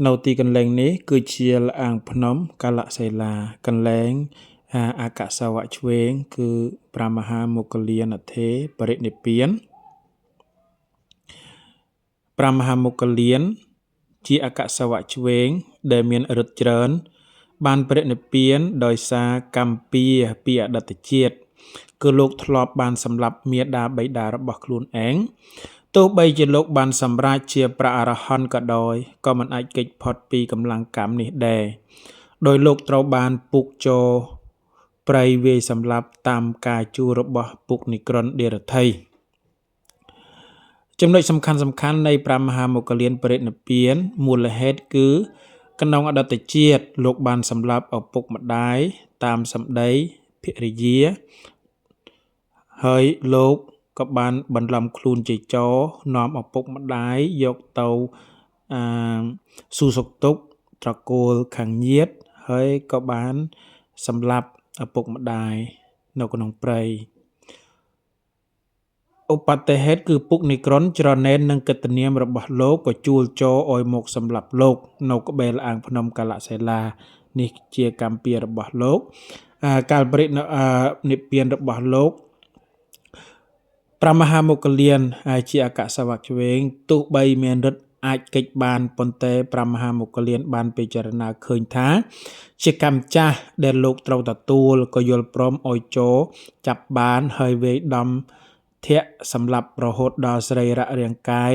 នៅទីកន្លែងនេះគឺជាល្អាងភ្នំកាលសិលាកន្លែងអាកសវៈឆ្វេងគឺព្រះមហាមោគលានថេបរិនិព្វានព្រះមហាមោគលានជាអកសវៈឆ្វេងដែលមានឫទ្ធិច្រើន បានបរិនិព្វានដោយសារកម្មពៀពីអតីតជាតិគឺលោកធ្លាប់បានសម្លាប់មាតាបិតារបស់ខ្លួនឯងទោះបីជាលោកបានសម្រេចជាព្រះអរហន្តក៏ដោយក៏មិនអាចគេចផុតពីកម្លាំងកម្មនេះដែរដោយលោកត្រូវបានពុកចូលព្រៃវាយសម្លាប់តាមការជួលរបស់ពុកនិក្រនដេរថីចំណុចសំខាន់សំខាន់នៃព្រះមហាមោគលានបរិនិព្វានមូលហេតុគឺក្នុងអតីតជាតិលោកបានសម្លាប់ឪពុកម្ដាយតាមសម្ដីភរិយាហើយលោកក៏បានបន្លំខ្លួនជាចោរនាំឪពុកម្ដាយយកទៅអឺសួរសុខទុក្ខត្រកូលខាងញាតហើយក៏បានសម្លាប់ឪពុកម្ដាយនៅក្នុងព្រៃឧបត្តិហេតុគឺពុកនិក្រនច្រណែននឹងកិត្តិនាមរបស់លោកក៏ជួលចោរឲ្យមកសម្លាប់លោកនៅក្បែរល្អាងភ្នំកាលសិលានេះជាកម្មពៀរបស់លោកកាលបរិនិព្វានរបស់លោកព្រះមហាមោគលានជាអកសវៈឆ្វេងទោះបីមានឫទ្ធិអាចគេចបានប៉ុន្តែព្រះមហាមោគលានបានពិចារណាឃើញថា ជាកម្មចាស់ដែលលោកត្រូវទទួលក៏យល់ព្រមឲ្យចូលចាប់បានហើយវេយដំធៈសម្លាប់រហូតដល់សរីរៈរាងកាយ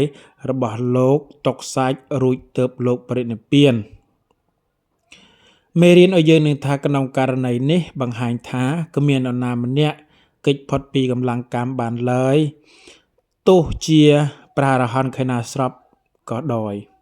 របស់លោកຕົកសាច់រួចទើបលោកបរិនិព្វានមេរៀនឲ្យយើងនឹងថាក្នុងករណីនេះបង្ហាញថាគ្មាននរណាម្នាក់គេចផុតពីកម្លាំងកម្មបានឡើយទោះជាព្រះអរហន្តខេណាស្របក៏ដោយ។